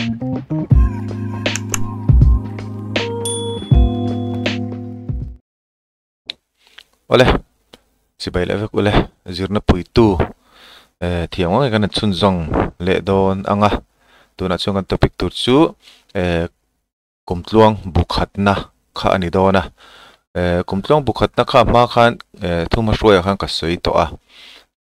Awle chibai leh vek ule zirna puitu eh thiam ang kan chhun zawng leh dawn anga tunah chuan kan topic tur chu eh Kumtluang bukhatna kha a ni dawn a, eh kumtluang bukhatna kha hma khan eh thumhma hruaiah khan ka sawi tawh a,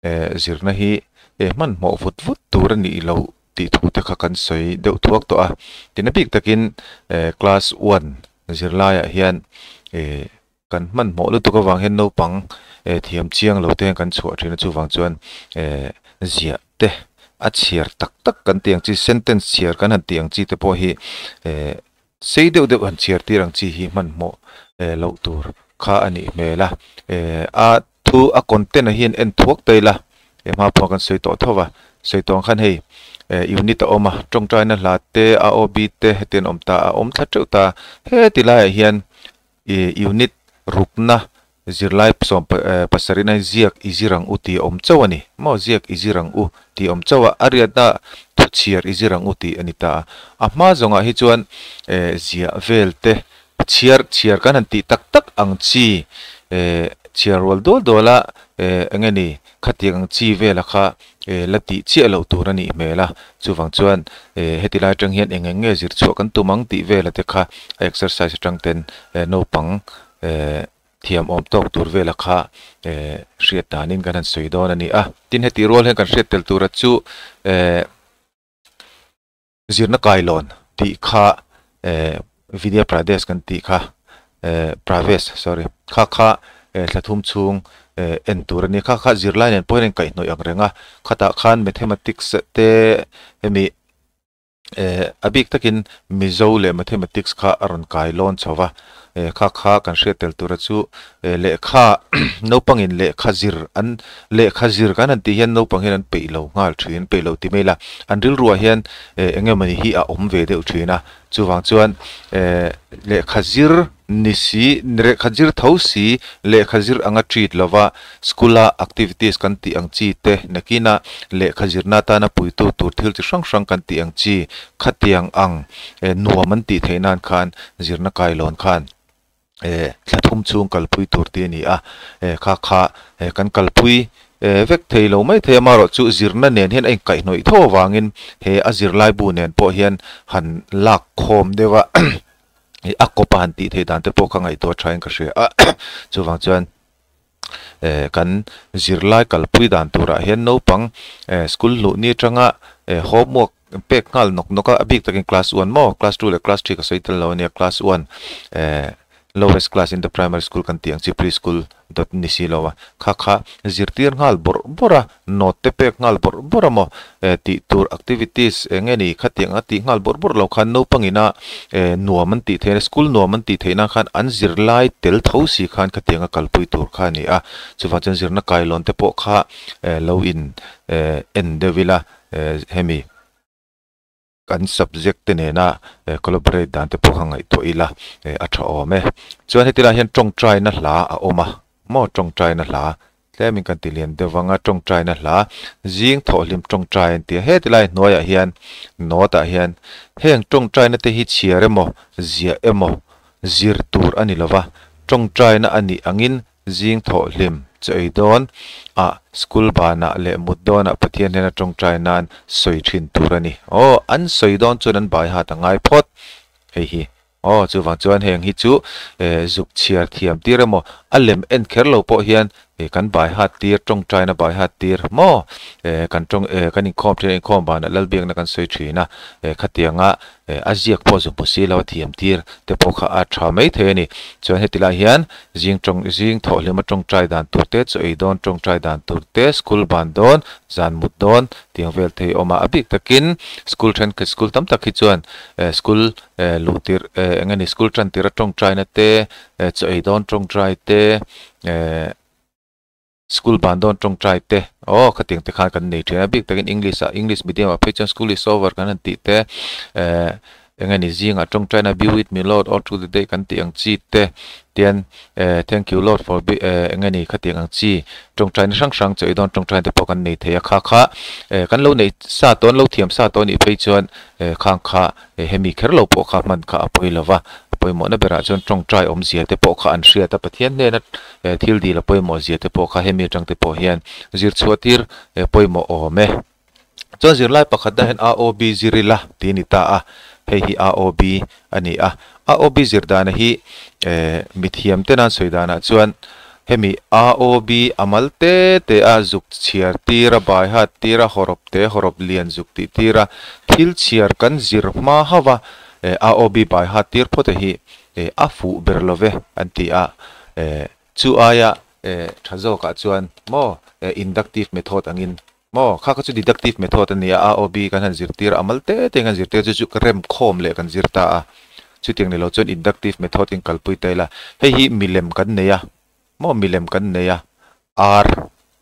eh zirna hi eh hmanhmawh vut vut tur a nih loh tih thu te kha kan sawi deuh thuak tawh a, tina bik takin eh class one zirlaiah hian eh kan hmanhmawh lutuk avang hian naupang eh thiam chiang lo te hian kan chhuah thin a chuvang chuan eh ziah te a chhiar tak tak kan tih ang chi sentence chhiar kan han tih ang chi te pawh hi eh sei deuh deuh han chhiar tir ang chi hi hmanhmawh eh loh tur kha a nih hmel a eh a thu a content ah hian en thuak ta ila he hma pawh kan sawi tawh tho va sawi tawh ang khan hei eh unit a awm a tawngtaina hla te a aw bi te hetiang an awm ta a awm thla teuh ta heti laiah hian. I unit rukna zirlai sawm pasarih na ziak i zir ang u tih a awm chauh a ni maw? Ziak i zir ang u tih a awm chauh a, a riatna thu chhiar i zir ang u tih a ni ta a. A hma zawngah hi chuan ziah vel te chhiar chhiar kan han tih tak tak ang chi chhiar rual dual dual a eng nge ni Khatiang ang chi vela kha la tih chiah loh tur a nih hmel a, chuvang chuan heti lai atang hian eng eng nge zir chhuah kan tum ang tih vela te kha a exercise atang ten naupang thiam awm tawk tur vela kha hriat danin kan han sawi dawn a ni a. Tin, heti rual hian kan hriat tel tura chu Zirna kailawn tih kha eh Vidya Pradesh kan tih kha eh Pravesh sorry kha kha eh thla thum chhung eh en tur a ni. Kha kha zirlai nen pawhin a inkaihhnawih ang reng a, khatah khan Mathematics te hemi eh a bik takin Mizo leh Mathematics kha a rawn kailawn chho va. Eh kha kha kan hriat tel tura chu eh lehkha naupangin lehkha zir an lehkha zir kan han tih hian naupang hian an peih lo nghal thin peih lo ti mai la an rilruah hian eh eng emawni hi a awm ve deuh thin a chuvang chuan eh lehkha zir ni si lehkha zir tho si lehkha zir anga treat lova school a activities kan tih ang chi te nakina lehkha zirna atana puitu tur thil chi hrang hrang kan tih ang chi khatiang ang eh nuam an tih theih nan khan zirna kailawn khan eh thla thum chhung kalpui tur tih a ni a, eh kha kha eh kan kalpui eh vek thei lo mai thei a, amaherawh chu zirna nen hian a inkaihhnawih tho avangin he a zirlai bu nen pawh hian han lak khawm deuh a a kawp a han tih theih dan te pawh kha ngaihtuah thain ka hria a chuvang chuan eh kan zirlai kalpui dan turah hian naupang eh school hluh ni atanga eh homework pek nghal nawk nawk a a bik takin class one maw class two leh class three ka sawi tel lo ania class one eh lowest class in the primary school kan tih ang chi pre school dawt ni si lo a kha kha zirtir nghal bawrh bawrh a note te pek nghal bawrh bawrh a maw eh tih tur activities eng nge ni khatiang a tih nghal bawrh bawrh lo khan naupang ina eh nuam an tih theihna school nuam an tih theihna khan an zirlai tel tho si khan khatiang a kalpui tur kha a ni a chuvang chuan zirna kailawn te pawh kha eh lo in eh en deuh ila eh hemi kan subject te nena eh collaborate dan te pawh kha ngaihtuah ila eh a tha awm e. Chuan heti lai hian tawngtaina hla a awm a, maw tawngtaina hla tlemin kan ti lian deuh vang a tawngtaina hla zing thawhhlim tawngtai an ti a, heti lai hnuaiah hian note ah hian heng tawngtaina te hi chhiar emaw ziah emaw zir tur a ni lova tawngtaina a nih angin Zing thawhhlim chu ei dawn ah school banah leh mut dawnah Pathian hian a tawngtai nan sawi thin tur a ni. Aw, an sawi dawn chuan an bai hat a ngai phawt. Hei hi. Aw, chuvang chuan heng hi chu eh zuk chhiar thiam tir emaw a lem en kher lo pawh hian eh kan bai hat tir, tawngtaina bai hat tir maw? Eh kan tawng eh kan inkhawm thin a, inkhawm banah Lalbiakna kan sawi thin a, eh khatianga Eh a ziak pawh zu hmu si lo a thiam tir te pawh kha a tha mai thei a ni. Chuan heti lai hian zing tawng zing thawhhlima tawngtai dan tur te, chaw ei dawn tawngtai dan tur te, school ban dawn, zan mut dawn tiang vel thei a awm a. A bik takin school thenkhat school tam tak hi chuan eh school eh luh tir eh eng nge ni school tan tir a tawngtaina te, eh chaw ei dawn tawngtai te eh School ban dawn tawngtai te aw khatiang te khan kan nei thin a bik takin English ah English medium ah phei chuan school is over kan han tih te eh Engeni zingah tawngtaina Be with me Lord all through the day kan tih ang chi te tian eh Thank you Lord for be eh engeni khatiang ang chi tawngtaina hrang hrang chawi dawn tawngtaina te pawh kan nei thei a kha kha eh kan lo neih sa tawh an lo thiam sa tawh anih phei chuan eh khang kha eh hemi kher lo pawh kha hman kha a pawi lo va a pawimawhna berah chuan tawngtai awmzia te pawh kha an hriat a Pathian hnena eh thil dil a pawimawh zia te pawh kha hemi atang te pawh hian zir chhuah tir eh pawimawh awm e. Chuan zirlai pakhat dah hian AOB zir ila tih a ni ta a, hei hi AOB a ni a. AOB zir dana hi eh mithiam te nan sawi danah chuan hemi AOB a mal te te a zuk chhiar tir a, bai hat tir a, hawrawp te hawrawp lian zuk tih tir a, thil chhiar kan zir hma hauh a eh AOB bai hat tir phawt a hi eh a fuh ber lo ve an ti a eh chu aia eh tha zawkah chuan maw eh inductive method angin Maw, kha kha chu deductive method a ni a, AOB kan han zirtir a, a mal te te in kan zirtir a, chu chu ka rem khawm leh kan zir ta a. Chutiang ni lo chuan inductive method in kalpui ta ila, hei hi milem kan nei a, maw milem kan nei a, R,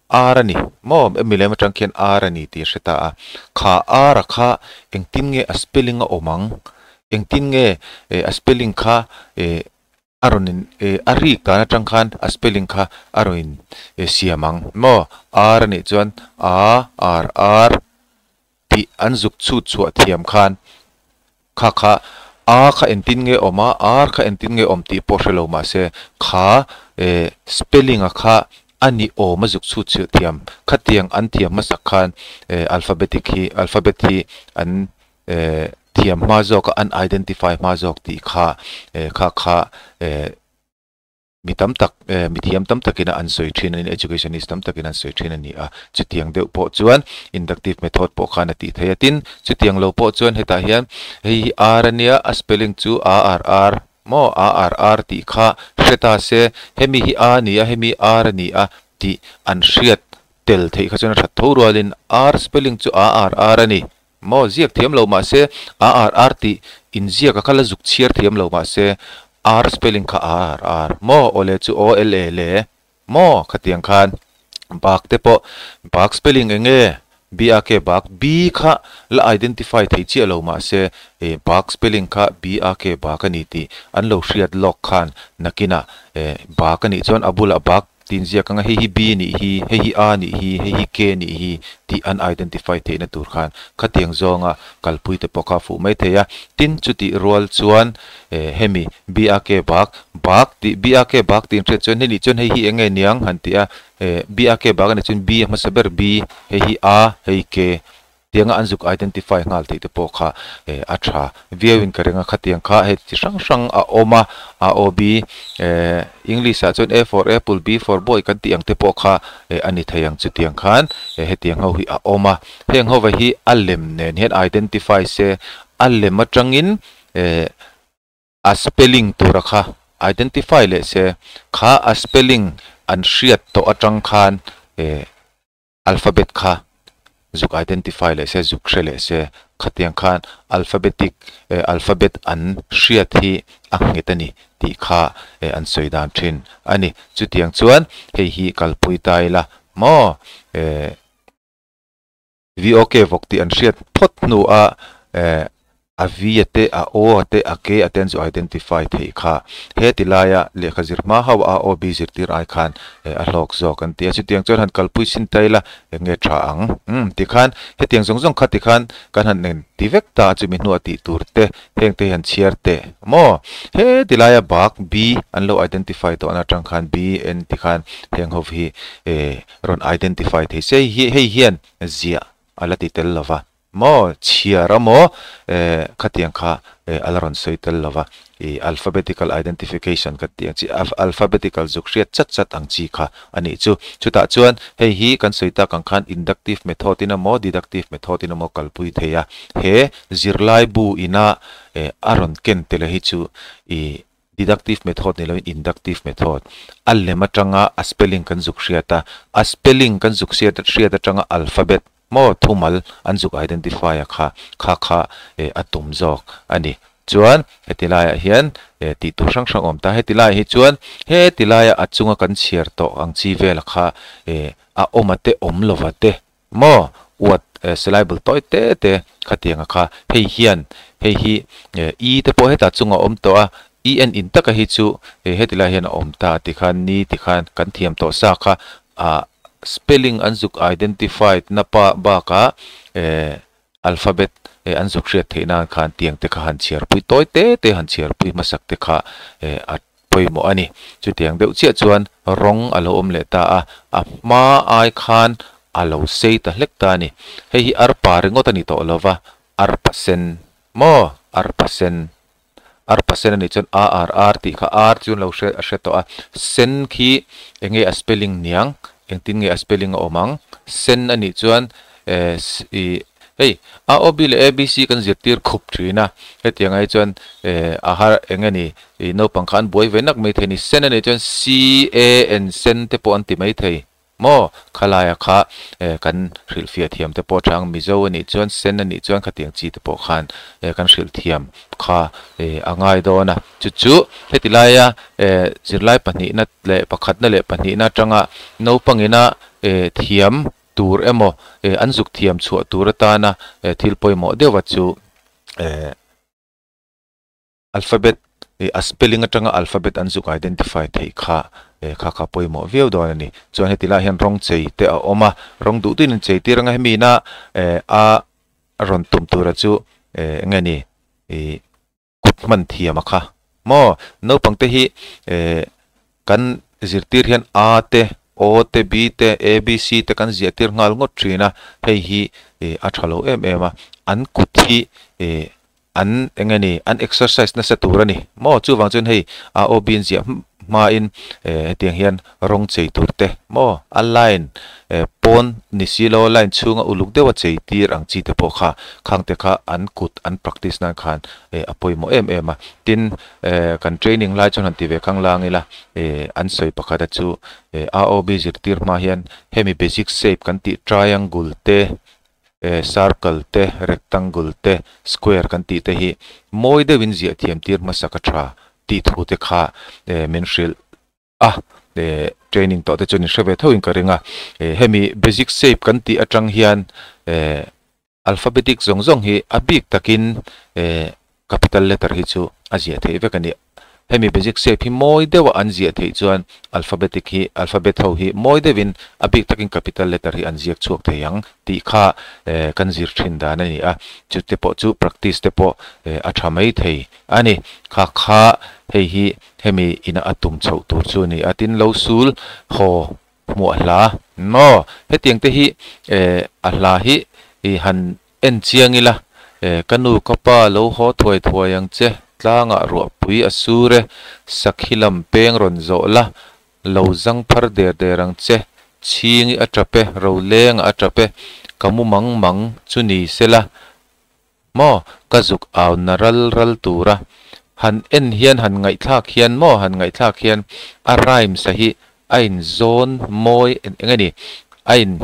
R a ni, maw milem atang khian R a ni tih a hre ta a, kha R a kha engtin nge a spelling a awm ang, engtin nge a spelling kha eh A rawn in eh a rik dan atang khan a spelling kha a rawn in eh siam ang maw? R a nih chuan A R R tih an zuk chhut chhuah thiam khan kha kha A kha engtin nge awm a, R kha engtin nge awm tih pawh hre lo mahse kha eh spelling a kha a ni awm a zuk chhut chhuah thiam khatiang an thiam hmasak khan eh alphabetic hi alphabet hi an eh thiam hma zawk a an identify hma zawk tih kha eh kha kha eh mi tam tak eh mi thiam tam takin a an sawi thin a ni educationist tam takin an sawi thin a ni a chutiang deuh pawh chuan inductive method pawh khan a tih theih a tin chutiang lo pawh chuan hetah hian hei hi r a nia a spelling chu a r r maw a r r tih kha hre ta se hemi hi a ni a hemi r a ni a tih an hriat tel theih kha chuan a that tho rualin r spelling chu a r r a ni. Maw ziak thiam lo mahse A R R tih inziak a kha la zuk chhiar thiam lo mahse R spelling kha A R R maw awle chu O L E le maw khatiang khan bak te pawh bak spelling eng nge B A K bak B kha la identify thei chiah lo mahse e bak spelling kha B A K bak a ni tih an lo hriat lawk khan nakinah e bak a nih chuan a bulah bak Tin ziak anga hei hi B nih hi, hei hi A nih hi, hei hi K nih hi tih an identify theihna tur khan khatiang zawnga kalpui te pawh kha a fuh mai thei a. Tin, chutih rual chuan eh hemi B A K bak, bak tih B A K bak tih an hriat chuan hei nih chuan hei hi eng nge niang han ti a, eh B A K bak a nih chuan B a hmasa ber B, hei hi A, hei K. Tianga an zuk identify nghal tih te pawh kha eh a tha viau in ka ring a, khatiang kha hei chi hrang hrang a awm a, a aw B eh English ah chuan A for apple, B for boy kan tih ang te pawh kha eh a ni thei ang chutiang khan eh hetiang ho hi a awm a, heng ho va hi a lem nen hian identify se a lem atangin eh a spelling tura kha identify leh se kha a spelling an hriat tawh atang khan eh Alphabet kha zuk identify leh se, zuk hre leh se, khatiang khan alphabetic eh alphabet an hriat hi a nghet a ni tih kha eh an sawi dan thin a ni. Chutiang chuan hei hi kalpui ta ila maw eh VOK vawk tih an hriat phawt hnu a eh A V a te, a O a te, a K a te an chu identify theih kha. He ti laia lehkha zir hma ho a O B zirtir ai khan a hlawk zawk an ti a. Chutiang chuan han kalpui sin ta ila eng nge tha ang? Umm tikhan hetiang zawng zawng kha tikhan kan han eng ti vek ta a chumi hnuah tih tur te heng te hi han chhiar teh maw? He ti laia bak B an lo identify tawhna atang khan B N tikhan heng ho hi rawn identify thei se. Hei hian ziah a la ti tel lova. Maw chhiar a maw eh khatiang kha eh a la rawn sawi tel lo va, ih alphabetical identification ka tih ang chi alphabetical zuk hriat chat chat ang chi kha a nih chu. Chutah chuan hei hi kan sawi tak ang khan inductive method in emaw deductive method in emaw kalpui thei a, he zirlai bu ina eh a rawn ken tel hi chu ih deductive method ni loin inductive method a lem atanga a spelling kan zuk hriat a, a spelling kan zuk hriat hriat atanga alphabet maw thumal an zuk identify a kha kha kha eh a tum zawk a ni. Chuan heti laiah hian eh tih tur hrang hrang a awm ta, heti laiah hi chuan heti laia a chunga kan chhiar tawh ang chi vela kha eh a awm a te awm lova te maw Word syllable tawi te te khatianga kha hei hian hei hi e te pawh hetah chunga awm tawh a e en in taka hi chu heti lai hian a awm ta tikhan ni tikhan kan thiam tawh sa kha ah spelling an zuk identified na pa bakah alphabet an zuk hriat theih nan khan tiang te kha han chhiar pui tawi te te han chhiar pui hmasak te kha a pawimawh a ni. Chutiang deuh chiah chuan rawng a lo awm leh ta a, a hma ai khan a lo sei ta hlek ta a ni. Hei hi arpa ringawt a ni tawh lo va, arpa sen maw? Arpa sen. Arpa sen a nih chuan a ar ar tih kha ar chu an lo hre a hre tawh a. Sen khi eng nge a spelling niang? Engtin nge a spelling a awm ang? Sen a nih chuan eh ih Hei, A O B leh A B C kan zirtir khup thin a, hetiang ai chuan eh a har eng nge ni ih naupang kha an buai ve nak mai thei ni. Sen a nih chuan C A N sen te pawh an ti mai thei maw? Khalaia kha eh kan hrilhfiah thiam te pawh chang Mizo a nih chuan sen a nih chuan khatiang chi te pawh khan eh kan hrilh thiam kha eh a ngai dawn a. Chu chu heti laia eh zirlai pahnihna leh pakhatna leh pahnihna atanga naupangina eh thiam tur emaw eh an zuk thiam chhuah tur atana eh thil pawimawh deuha chu eh alphabet eh a spelling atanga alphabet an zuk identify theih kha eh kha kha pawimawh viau dawn a ni. Chuan heti lai hian rawng chei te a awm a, rawng duh duhin an chei tir anga hemi ina eh a rawn tum tura chu eh eng nge ni ih kut hman thiam a kha maw naupang te hi eh kan zirtir hian a te o te b te a b c te kan ziah tir nghal ngawt thin a hei hi eh a tha lo em em a an kut hi eh an eng nge ni an exercise nasa tur a ni maw chuvang chuan hei a o b an ziah hmain eh hetiang hian rawng chei tur te maw a line eh pawn ni si lo line chhunga uluk deuha chei tir ang chi te pawh kha khang te kha an kut an practice nan khan eh a pawimawh em em a tin eh kan training lai chuan han ti ve khang lang ila eh an sawi pakhat a chu eh AOB zirtir hma hian hemi basic shape kan tih triangle te eh circle te rectangle te square kan tih te hi mawi deuhin ziah thiam tir hmasa ka tha tih thu te kha eh min hrilh a eh training tawh te chuan in hre ve tho in ka ring a eh hemi basic shape kan tih atang hian eh alphabetic zawng zawng hi a bik takin eh capital letter hi chu a ziah theih vek a ni hemi basic shape hi mawi deuh a an ziah theih chuan alphabetic hi alphabet ho hi mawi deuhin a bik takin capital letter hi an ziak chhuak thei ang tih kha eh kan zir thin dan a ni a chu te pawh chu practice te pawh eh a tha mai thei a ni kha kha hei hi Hemi ina a tum chhoh tur chu a ni a, tin lo sul haw hmuah hla maw? Hetiang te hi eh a hla hi i han en chiang ila, eh ka nu ka pa lo haw thuai thuai ang che, tlangah ruahpui a sur e, sakhi lam peng rawn zawh la, lo zang phar der der ang che, chhingi a tap e, rolengah a tap e, ka mu mang mang chu ni sela, Maw? Ka zuk au na ral ral tura han en hian han ngaihthlak hian maw han ngaihthlak hian a rhyme sa hi a in zawn mawi eng a ni a in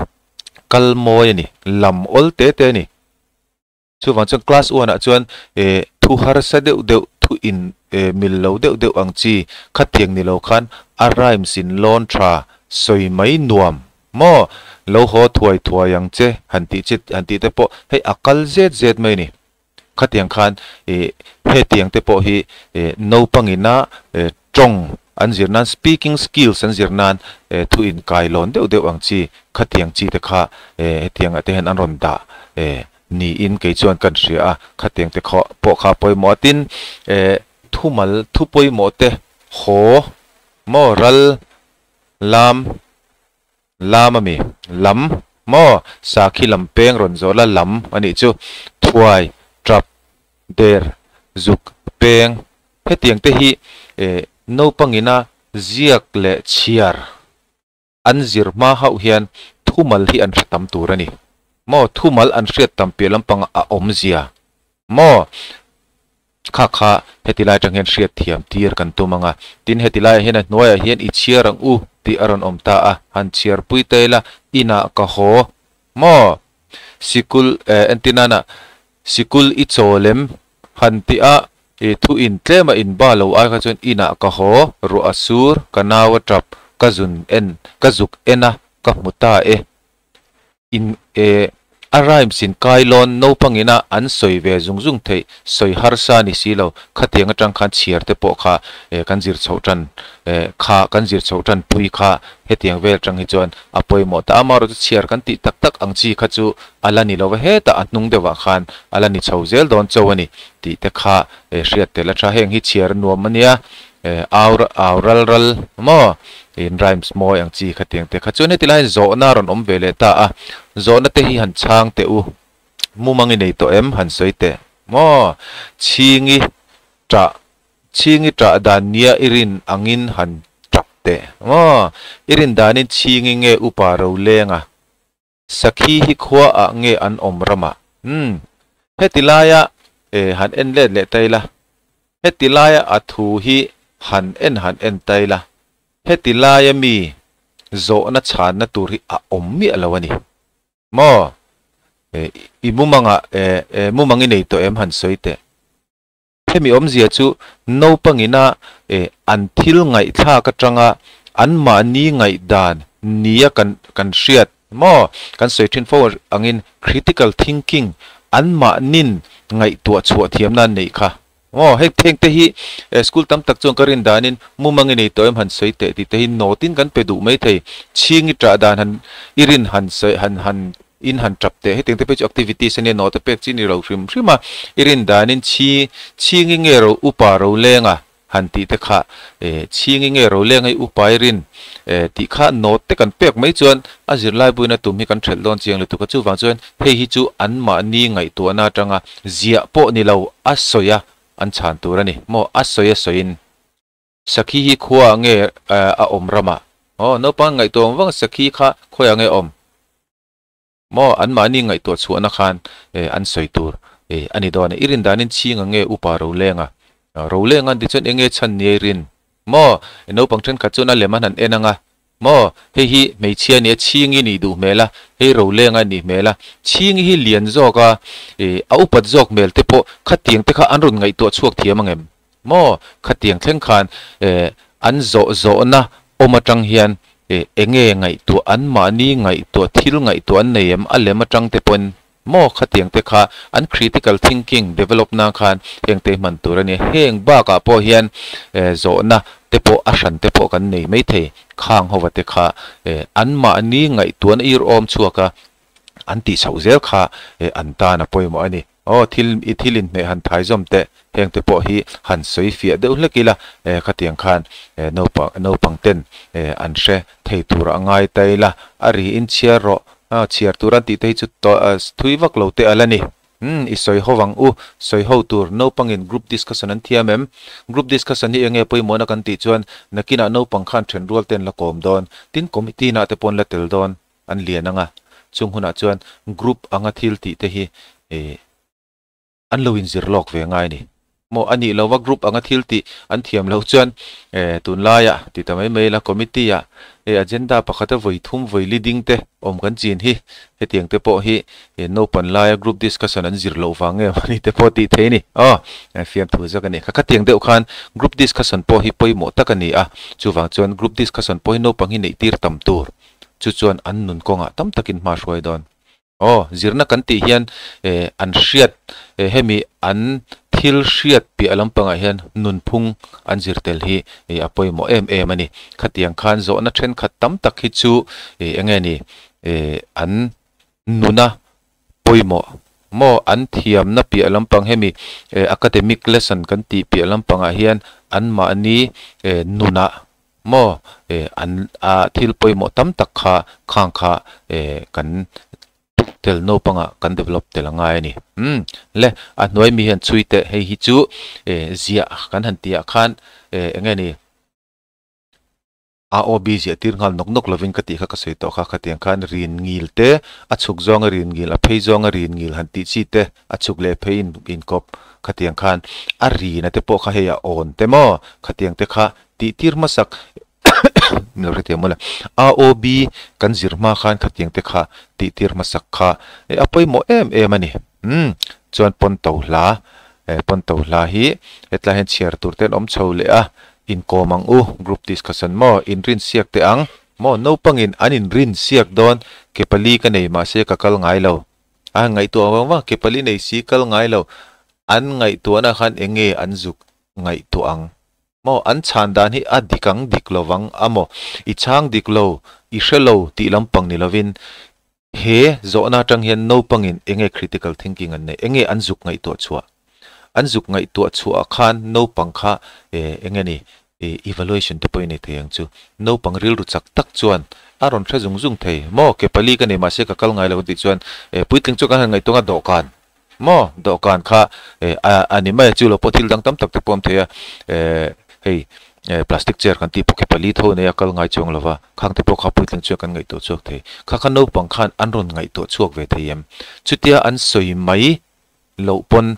kal mawi a ni lam awl te te a ni. Chuvang chuan class one ah chuan eh thu harsa deuh deuh thu in eh mil lo deuh deuh ang chi khatiang ni lo khan a rhymes in lawn tha sawi mai nuam Maw? Lo haw thuai thuai ang che han tih chi han tih te pawh hei a kal zet zet mai a ni. Khatiang khan ih hetiang te pawh hi ih naupangina ih tawng an zir nan speaking skills an zir nan ih thu inkai lawn deuh deuh ang chi khatiang chi te kha ih hetiang ah te hian an rawn dah ih niin kei chuan kan hria a. Khatiang te khaw pawh kha pawimawh a tin ih thumal thu pawimawh te haw maw ral lam Lam a mi? Lam maw? Sakhi lam peng rawn zawh la lam a nih chu. Thuai, tap, der, zuk, peng hetiang te hi eh naupangina ziak leh chhiar an zir hma hauh hian thumal hi an hre tam tur a ni. Maw? Thumal an hriat tam piah lampanga a awmzia Maw? Kha kha heti lai atang hian hriat thiam tir kan tum ang a. Tin, heti laiah hian a hnuaiah hian i chhiar ang u tih a rawn awm ta a. Han chhiar pui ta ila, inah ka haw. Maw? Sikul, eh, entir nana sikul i chaw lem han tih a, i thu in tlem a in ba lo ai kha chuan inah ka haw, ruah a sur, ka nau a tap, ka zun en, ka zuk en a, ka hmu ta e. In, eh. A rhymes in kailawn naupangina an sawi ve zung zung theih, sawi harsa ni si lo, khatiang atang khan chhiar te pawh kha kan zir chhoh tan kha kan zir chhoh tan pui kha hetiang vel atang hi chuan a pawimawh ta. Amaherawhchu chhiar kan tih tak tak ang chi kha chu a la ni lo va, hetah a hnung deuhah khan a la ni chho zel dawn cho a ni tih te kha hriat tel a tha. Heng hi chhiar nuam a nia, au au ral ral maw in rhymes mawi ang chi khatiang te kha chuan heti laiin zawhna a rawn awm ve leh ta a, zawhna te hi han chhang teh u, mumang i nei tawh em han sawi teh maw, chhingi tah chhingi tah dan nia i rin angin han tap teh maw, i rin danin chhingi nge upa ro leng a. Sakhi hi khua ah nge an awm ramah? Umm. Heti laia e han en let leh ta ila. Heti laia a thu hi han en han en ta ila. Heti laia mi zawhna chhanna tur hi a awm miah lo a ni. Maw? E i mumangah e e mumang i nei tawh em han sawi teh. Hemi awmzia chu naupangina e an thil ngaihthlak atanga anmahni ngaihdan nia kan kan hriat maw? Kan sawi thin fo angin critical thinking anmahnin ngaihtuah chhuah thiamna an neih kha maw? Hei hengte hi e school tam tak chuan ka rin danin mumang i nei tawh em han sawi teh tih te hi note-in kan pe duh maithei. Chhing i ṭah dan han i rin han sawi han han In han tap teh, hetiang te phei chu activities a nia, note pek chi ni lo hrim hrim a, i rin danin chhi, chhingi nge ro upa ro leng a han tih te kha, eh chhingi nge ro leng a i upa i rin eh tih kha note te kan pek mai chuan a zirlai buin a tum hi kan ṭhelh dawn chiang lutuk a, chuvang chuan hei hi chu anmahni ngaihtuahna atanga ziah pawh ni lo a sawi a an chhan tur a ni maw, a sawi a sawiin. Sakhi hi khuaah nge a awm ramah? Aw, naupang ngaihtuah ang vang sakhi kha khawiah nge awm? Maw, anmahni ngaihtuah chhuahna khan an sawi tur a ni dawn a. I rin danin chhinga nge upa Rolenga? Rolenga an tih chuan enge chhan ni a i rin? Maw, naupang thenkhat chuan a lem an han en ang a, Maw? Hei hi hmeichhia nia Chhingi nih duh hmel a, hei Rolenga nih hmel a. Chhingi hi lian zawk a, ih a upat zawk hmel te pawh khatiang te kha an rawn ngaihtuah chhuak thiam ang em? Maw? Khatiang thleng khan eh an zawh zawhna awm atang hian eh enge ngaihtuah an mahni ngaihtuah thil ngaihtuah an nei em? A lem atang te pawhin Maw khatiang te kha an critical thinking develop nan khan heng te hman tur a ni. Heng bakah pawh hian zawhna te pawh a hran te pawh kan nei mai thei. Khang hova te kha anmahni ngaihtuahna ir awm chhuak a an tih chhoh zel kha an tan a pawimawh a ni. Aw thil i thil inhmeh han thai zawm teh heng te pawh hi han sawi fiah deuh hlek ila khatiang khan naupang naupang ten an hre thei tur a ngai ta ila a ri in chhiar rawh A chhiar tur an tih te hi chu thui vak lo te ala ni. Umm i sawi ho ang u, sawi ho tur naupangin group discussion an thiam em? Group discussion hi enge pawimawhna kan tih chuan nakinah naupang khan then rual te an la kawm dawn, tin committee nah te pawh an la tel dawn, an lian ang a, chung hunah chuan group anga thil tih te hi An lo inzir lawk ve ngai ni maw? A nih lova group anga thil tih an thiam loh chuan eh tunlaiah ti ta mai mai ila committee ah eh agenda pakhata vawi thum vawi li ding te awm kan chin hi hetiang te pawh hi eh naupan laia group discussion an zir loh vang nge mawni te pawh tih thei a ni. Aw fiamthu zawk a ni. Kha khatiang deuh khan group discussion pawh hi pawimawh tak a ni a, chuvang chuan group discussion pawh hi naupang hi neih tir tam tur chu chuan an nun kawngah tam takin hma hruai dawn. Aw, zirna kan tih hian eh an hriat eh hemi an thil hriat piah lampangah hian nunphung an zir tel hi eh a pawimawh em em a ni. Khatiang khan zawhna thenkhat tam tak hi chu eh eng nge ni eh an nuna pawimawh maw an thiamna piah lampang hemi eh academic lesson kan tih piah lampangah hian anmahni eh nunah Maw eh an a thil pawimawh tam tak kha khang kha eh kan tuk tel naupangah kan develop tel a ngai a ni. Umm le a hnuai mi hian chhui teh hei hi chu eh ziah kan han tih ah khan eh eng nge ni AOB ziah tir nghal nawk nawk lovin ka tih kha ka sawi tawh kha khatiang khan rin ngil te a chhuk zawnga rin ngil a phei zawnga rin ngil han tih chi te a chhuk leh phei in inkawp khatiang khan a rina te pawh kha hei a awn te maw khatiang te kha Tihtir hmasak min lo hrethiam mawle. AOB kan zir hma khan khatiang te kha tihtir hmasak kha a pawimawh em em a ni. Umm chuan pawn to hla eh pawn to hla hi hetlai hian chhiar tur te an awm chho leh a, inkawm ang u group discussion maw inrin siak teh ang maw naupangin an inrin siak dawn ke pali ka nei mahse ka kal ngai lo. A ngaihtuah vang vang ke pali nei si kal ngai lo an ngaihtuahna khan enge an zuk ngaihtuah ang maw an chhan dan hi a dik ang dik lovang amaw i chhang dik lo i hre lo tih lampang ni lovin he zawhna atang hian naupangin enge critical thinking an nei enge an zuk ngaihtuah chhuah an zuk ngaihtuah chhuah khan naupang kha enge ni evaluation te pawh i nei thei ang chu. Naupang rilru chak tak chuan a rawn hre zung zung thei. Maw ke pali ka nei mahse ka kal ngai lo tih chuan puitling chu kan han ngaihtuah ang a dawhkan maw dawhkan kha a ni mai a chu lo pawh thil dang tam tak te pawh a awm thei a hei plastic chair kan tih pawh ke pali tho nei a kal ngai chuang lo va khang te pawh kha puitling chuan kan ngaihtuah chhuak thei. Kha kha naupang khan an rawn ngaihtuah chhuak ve thei em? Chutia an sawi mai loh pawn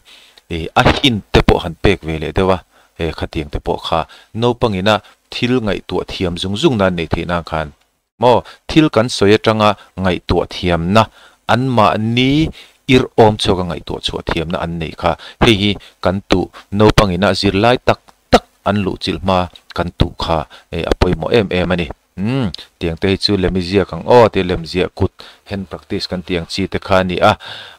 a hint te pawh han pek ve leh deuh a, he khatiang te pawh kha naupangina thil ngaihtuah thiam zung zung nan neih theih nan khan maw thil kan sawi atanga ngaihtuah thiamna anmahni irhawm chhuak a ngaihtuah chhuah thiamna an neih kha hei hi kan tuh naupangina zirlai tak tak an luhchilh hma kan tuh kha a pawimawh em em a ni. Umm, tiang te hi chu lem i ziak ang aw tia lem ziah kut hand practice kan tih ang chi te kha a ni a,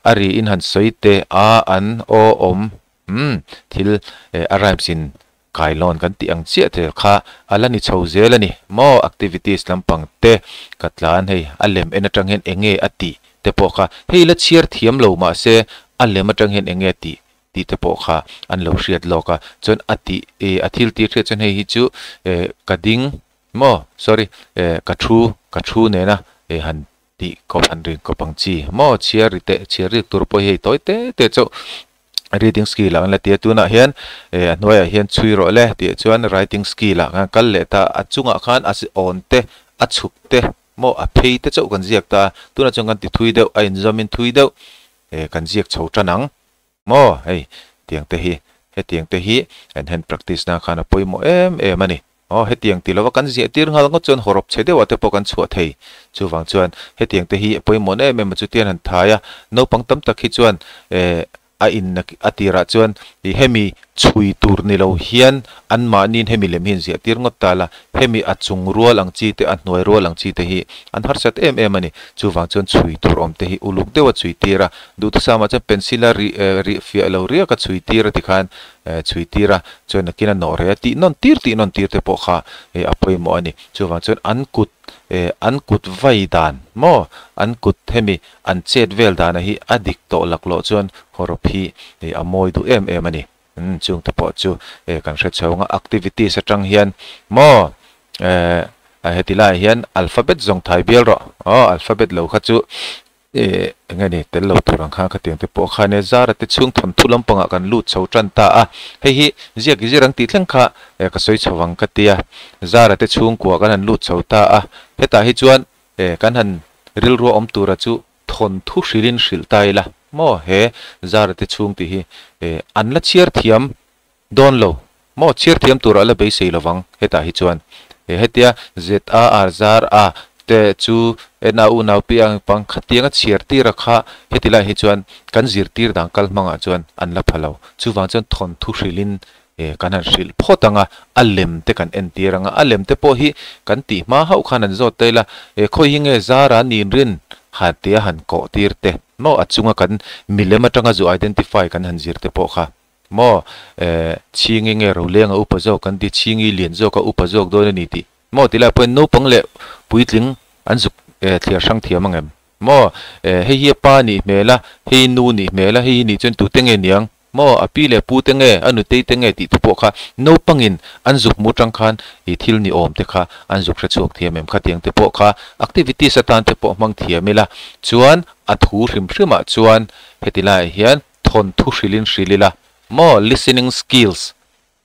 a ri in han sawi te a an aw awm umm thil eh a rhymes in kailawn kan tih ang chiah te kha a la ni chho zel a ni maw activities lampang te ka tlan hei a lem en atang hian eng nge a tih te pawh kha hei la chhiar thiam lo mahse a lem atang hian eng nge a tih tih te pawh kha an lo hriat lawk a chuan a tih eh a thil tih hriat chuan hei hi chu eh ka ding Maw? Sorry, eh, ka thu, ka thu nena eh han tih kawp han rin kawp ang chi. Maw? Chhiar ri teh, chhiar rik tur pawh hi hei tawi te te chauh reading skill ah kan la ti a. Tunah hian eh a hnuaiah hian chhui rawh le tih chuan writing skill ah khan kal leh ta. A chungah khan a awn te, a chhuk te, maw a phei te chauh kan ziak ta a. Tunah chuan kan ti thui deuh, a inzawmin thui deuh eh kan ziak chho tan ang. Maw? Hei, tiang te hi, hetiang te hi an hand practice na khan a pawimawh em em a ni. Aw, hetiang ti lova kan ziah tir nghal ngawt chuan hawrawp chhe deuhah te pawh kan chhuah thei. Chuvang chuan hetiang te hi a pawimawh na em em a chutian han thai a, naupang tam tak hi chuan eh a in a tirah chuan ih hemi chhui tur ni lo hian anmahniin hemi lem hi an ziah tir ngawt ta la, hemi a chung rual ang chi te a hnuai rual ang chi te hi an harsat em em a ni. Chuvang chuan chhui tur awm te hi uluk deuha chhui tir a, duhthusam ah chuan pencil a rih rih fiah lo riak a chhui tir a tikhan chhui tir a, chuan nakin a nawh reh a tih nawn tir tih nawn tir te pawh kha a pawimawh a ni. Chuvang chuan an kut an kut vai dan maw an kut hemi an chet vel dana hi a dik tawh laklawh chuan hawrawp hi a mawi duh em em a ni. Chung te pawh chu kan hre chho ang a, activities atang hian maw heti laiah hian alphabet zawng thai bial rawh aw alphabet lo kha chu eng nge ni tel lo tur ang khan khatiang te pawh kha nia zara te chhung thawnthu lampangah kan lut chho tan ta a hei hi ziak i zir ang tih thleng kha ka sawi chho ang ka tia zara te chhungkua kan han lut chho ta a hetah hi chuan kan han rilrua awm tura chu thawnthu hrilhin hrilh ta ila maw he zara te chhung tih hi an la chhiar thiam dawn lo maw chhiar thiam turah la beisei lovang hetah hi chuan hetia ZAR zar a te chu N A U nau pi ang pang khatianga chhiar tira kha heti lai hi chuan kan zirtir dan kal hmangah chuan an la pha lo chuvang chuan thawnthu hrilhin kan han hrilh phawt ang a a lem te kan entir ang a a lem te pawh hi kan tih hma hauh khan an zawt ta ila khawi hi nge zara ninrin ha tia han kawh tir te maw a chunga kan milem atanga zu identify kan han zir te pawh kha Maw eh Chhingi nge Rolenga upa zawk kan ti, Chhingi lian zawk a upa zawk dawn a ni tih maw ti lai pawhin naupang leh puitling an zuk eh thliar hrang thiam ang em? Maw eh hei hi a pa nih hmel a, hei nu nih hmel a, hei hi nih chuan tute nge niang? Maw a pi leh pu te nge, a nutei te nge tih te pawh kha naupangin an zuk hmu tang khan ih thil ni awm te kha an zuk hre chhuak thiam em? Khatiang te pawh kha activities atan te pawh hmang thiam ila chuan a thu hrim hrimah chuan heti laiah hian thawnthu hrilhin hrilh ila maw listening skills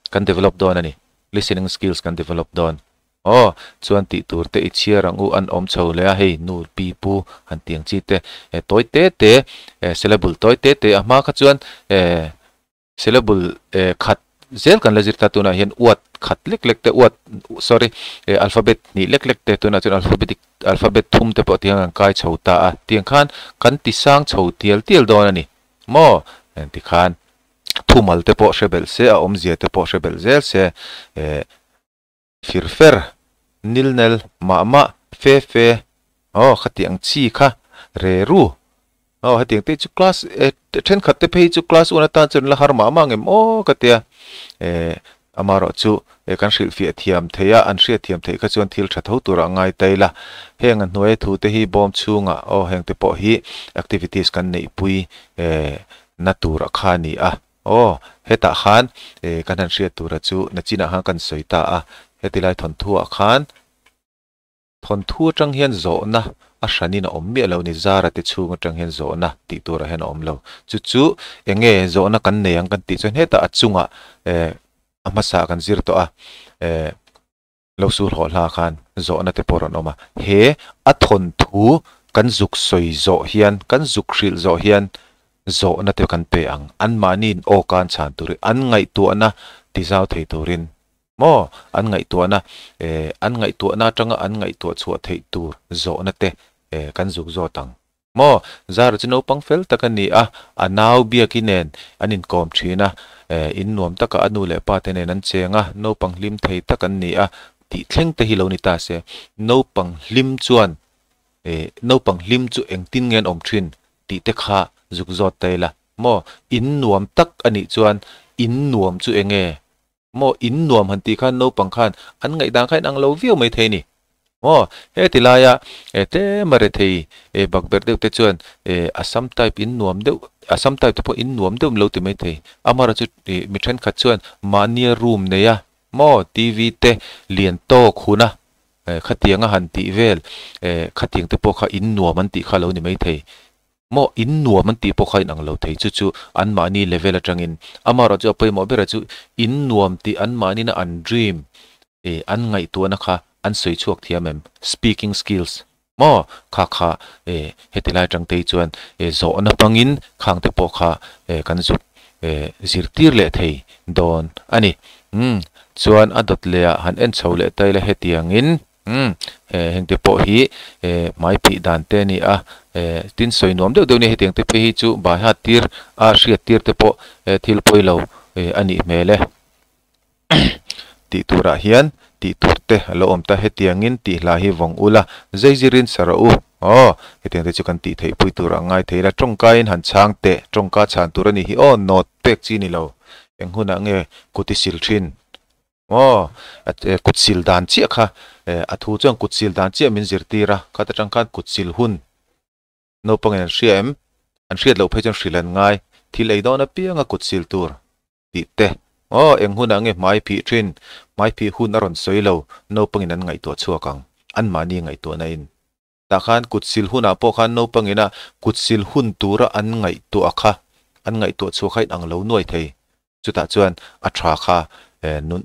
kan develop dawn a ni listening skills kan develop dawn aw chuan tih tur te i chhiar ang u an awm chho leh a hei nu pi pu han tiang chi te eh tawi te te eh syllable tawi te te a hma kha chuan eh syllable eh khat zel kan la zir ta tunah hian uat khat lek lek te uat sorry eh alphabet hnih lek lek te tunah chuan alphabetic alphabet thum te pawh tiang an kai chho ta a tiang khan kan ti sang chho tial tial dawn a ni maw ti khan thumal te pawh hre belh se a awmzia te pawh hre belh zel se eh fir fer nil nel mah mah fe fe aw khatiang chi kha re ru. Aw hetiang te chu class eh thenkhat te phei chu class un atan chuan la har mah mah ang em aw ka tia eh amaherawhchu eh kan hrilhfiah thiam theih a an hriat thiam theih kha chuan thil tha tho turah a ngai ta ila heng a hnuaia thu te hi bawm chhungah aw heng te pawh hi activities kan neihpui eh na tur a kha a ni a aw hetah khan eh kan han hriat tura chu nachinah khan kan sawi ta a heti lai thawnthuah khan Thawnthu atang hian zawhna a hranin a awm miah lo ni, Zara te chhung atang hian zawhna tih turah hian a awm lo. Chu chu eng nge zawhna kan nei ang kan tih chuan hetah a chungah eh a hmasa kan zir tawh a, eh lo sur hawh hla khan zawhna te pawh a rawn awm a. He a thawnthu kan zuk sawi zawh hian, kan zuk hrilh zawh hian zawhna te kan pe ang. Anmahniin aw kan chhan turin, an ngaihtuahna tizau thei turin Maw? An ngaihtuahna, eh, an ngaihtuahna atanga an ngaihtuah chhuah theih tur zawhna te, eh, kan zuk zawt ang. Maw? Zara chu naupang fel tak a ni a, a nau Biaki nen an inkawm thin a, eh, in nuam takah a nu leh pa te nen an cheng a, naupang hlim thei tak an ni a, tih thleng te hi lo ni ta se. Naupang hlim chuan, eh, naupang hlim chu engtin nge an awm thin tih te kha zuk zawt ta ila. Maw? In nuam tak a nih chuan in nuam chu eng nge? Maw in nuam han tih khan naupang khan an ngaihdan kha in ang lo viau mai thei ni. Maw heti laia e tlem a rethei e bakberh deuh te chuan e Assam type in nuam deuh Assam type te pawh in nuam deuh min lo ti mai thei. Amaherawhchu chu ih mi thenkhat chuan mahnia room nei a maw TV te lian tawk hun a e khatianga han tih vel e khatiang te pawh kha in nuam an tih kha lo ni mai thei. Maw in nuam an tih pawh kha in ang lo thei chu chu anmahni level atangin amaherawh chu a pawimawh berah chu in nuam tih anmahnina an dream eh an ngaihtuahna kha an sawi chhuak thiam em speaking skills maw kha kha eh heti lai atang te hi chuan eh zawhna hmangin khang te pawh kha eh kan zuk eh zirtir leh thei dawn a ni umm chuan a dawt leh ah han en chho leh ta ila hetiangin. Umm, eh heng te pawh hi eh hmai phih dan te a ni a, eh tin sawi nuam deuh deuh nia hetiang te phei hi chu bai hat tir a hriat tir te pawh eh thil pawi lo eh a nih hmel e. Tih turah hian tih tur te a lo awm ta, hetiangin tih hla hi vawng ula zeizirin sa rawh u. Aw, hetiang te chu kan tih theih pui turah ngai thei ila, tawngkaiin han chhang teh, tawngka chhan tur a nih hi aw, nawt pek chi ni lo, eng hunah nge kut i sil thin? Aw, kut sil dan chiah kha, a thu chuan kut sil dan chiah min zirtir a, khat atang khan kut sil hun naupangin an hria em? An hriat loh phei chuan hrilh an ngai, thil ei dawn apianga kut sil tur tih te. Aw, eng hunah nge hmai phih thin? Hmai phih hun a rawn sawi lo, naupangin an ngaihtuah chhuak ang, anmahni ngaihtuahna in. Tah khan kut sil hunah pawh khan naupangina kut sil hun tura an ngaihtuah kha, an ngaihtuah chhuah kha inang lo nuai thei. Chutah chuan a tha kha nun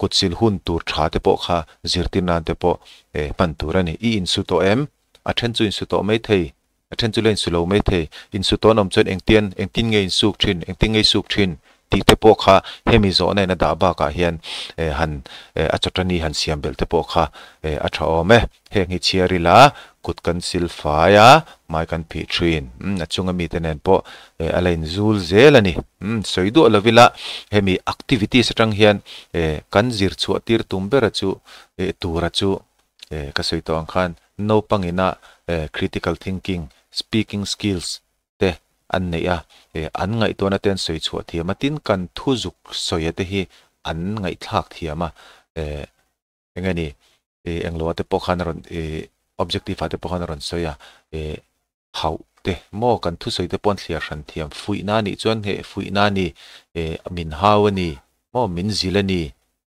kut sil hun tur tha te pawh kha zirtir nan te pawh hman tur a ni. I insu tawh em? A then chu insu tawh mai thei, a then chu la insu lo mai thei. Insu tawh an awm chuan engtian, engtin nge insuk thin, engtin nge i suk thin? Tih te pawh kha hemi zawhna in a dah bakah hian han a chawtani han siam belh te pawh kha a tha awm e. Heng hi chhiar ila kut kan sil fai a, hmai kan phih thin. A chunga mite nen pawh a la inzul zel a ni. Sawi duah lo ila hemi activities atang hian kan zir chhuah tir tum bera chu tura chu ka sawi tawh ang khan naupangina critical thinking, speaking skills te an neih a, an ngaihtuahna te an sawi chhuah thiam a, tin kan thu zuk sawia te hi an ngaihthlak thiam a, eng nge ni, englo ah te pawh khan a rawn objective ah te pawh khan a rawn sawi a, hauh te maw kan thusawi te pawh an thliar hran thiam, fuihna a nih chuan heh fuihna a ni, min hau a ni, maw min zil a ni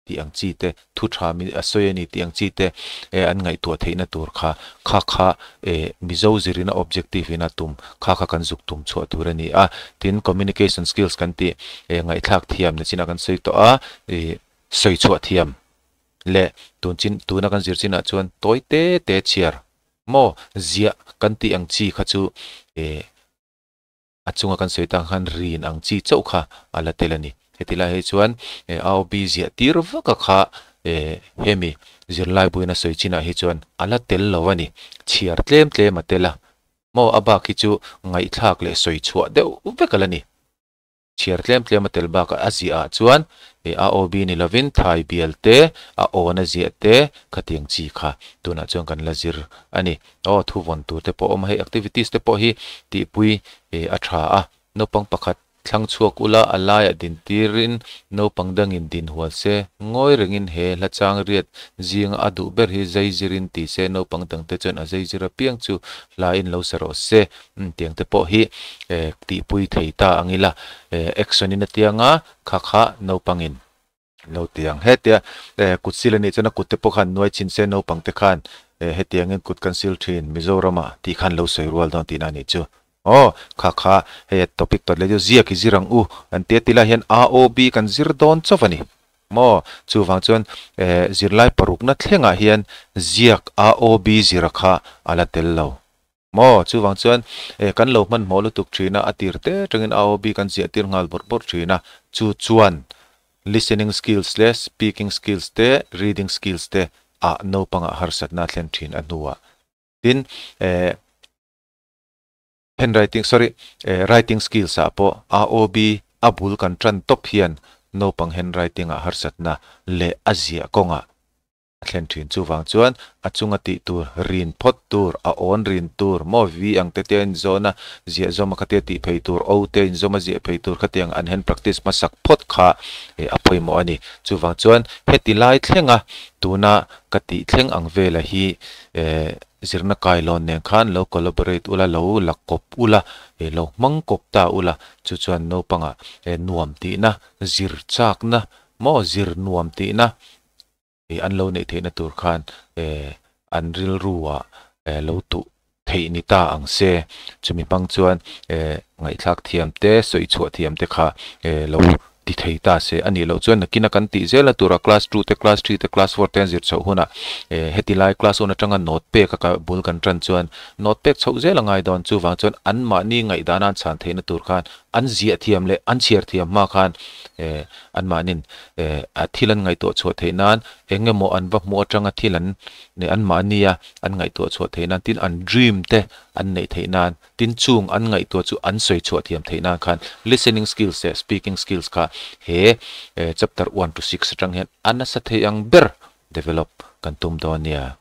tih ang chi te, thu tha min a sawi a ni tih ang chi te eh an ngaihtuah theihna tur kha kha kha eh Mizo zirina objective in a tum kha kha kan zuk tum chhuah tur a ni a. Tin, communication skills kan tih eh ngaihthlak thiam na chinah kan sawi tawh a, ih sawi chhuah thiam leh tun chin tuna kan zir chinah chuan tawi te te chhiar maw ziah kan tih ang chi kha chu eh A chunga kan sawi tang khan rin ang chi chauh kha a la tel a ni. Heti lai hi chuan AOB ziah tir vaka kha hemi zirlai buin a sawi chinah hi chuan a la tel lo a ni. Chhiar tlem tlem a tel a, maw a bak hi chu ngaihthlak leh sawi chhuah deuh vek a la ni. Chhiar tlem tlem a tel bakah a ziah ah chuan a aw bi ni lovin thai bial te, a awn a ziah te khatiang chi kha tunah chuan kan la zir a ni. Aw thu vawn tur te pawh a awm a, hei activities te pawh hi tihpui a tha a, naupang pakhat thlang chhuak ula a laiah din tirin naupang dangin din hual se, ngawi rengin he hla chang riat zinga a duh ber hi zai zirin ti se naupang dangte chuan a zai zir apiang chu hlain lo sa rawh se. Tiang te pawh hi tihpui thei ta ang ila action in a tiang a, kha kha naupangin lo ti ang. Hetia kut sil a nih chuan a kut te pawh khan nuai chhin se naupang te khan hetiangin kut kan sil thin Mizorama tih khan lo sawi rual dawn tihna a nih chu. Aw kha kha hei a topic tawt leh chu ziak i zir ang u an tia ti lai hian AOB kan zir dawn chauh a ni. Maw? Chuvang chuan zirlai parukna thlengah hian ziak AOB zira kha a la tel lo. Maw? Chuvang chuan eh kan lo hmanhmawh lutuk thin a, a tir te atangin AOB kan ziah tir nghal bawrh bawrh thin a, chu chuan listening skills leh speaking skills te reading skills te ah naupangah harsatna a thlen thin a hnuah. Tin eh handwriting sorry eh writing skills ah pawh AOB a bul kan tan tawp hian naupang handwriting ah harsatna leh a ziah kawngah A thlen thin. Chuvang chuan a chunga tih tur, rin phawt tur, a awn rin tur, maw vi ang te te a inzawn a, ziah zawm a khatia tih phei tur, o te a inzawm a ziah phei tur khatiang an hand practice hmasak phawt kha a pawimawh a ni. Chuvang chuan heti lai thlenga tuna ka tih thleng ang vela hi zirna kailawn nen khan lo collaborate ula, lo la kawp ula, lo hmang kawp ta ula, chu chuan naupangah nuam tihna, zir chakna, maw zir nuam tihna, ih an lo neih theihna tur khan eh an rilru ah eh lo tuh theih ni ta ang se. Chumi hmang chuan eh ngaihthlak thiam te, sawi chhuah thiam te kha eh lo ti thei ta se. A nih loh chuan nakina kan tih zela tura class two te, class three te, class four te an zir chhoh hunah eh heti lai class one atanga note pek a ka bul kan tan chuan note pek chhoh zel a ngai dawn. Chuvang chuan anmahni ngaihdana an chhan theihna tur khan an ziah thiam leh an chhiar thiam hma khan eh anmahnin eh a thil an ngaihtuah chhuah theih nan eng emaw an va hmuh atanga thil an eh anmahnia an ngaihtuah chhuah theih nan tin an dream te an neih theih nan tin chung an ngaihtuah chu an sawi chhuah thiam theih nan khan listening skills leh speaking skills kha he eh chapter one to six atang hian a nasa thei ang ber develop kan tum dawn nia.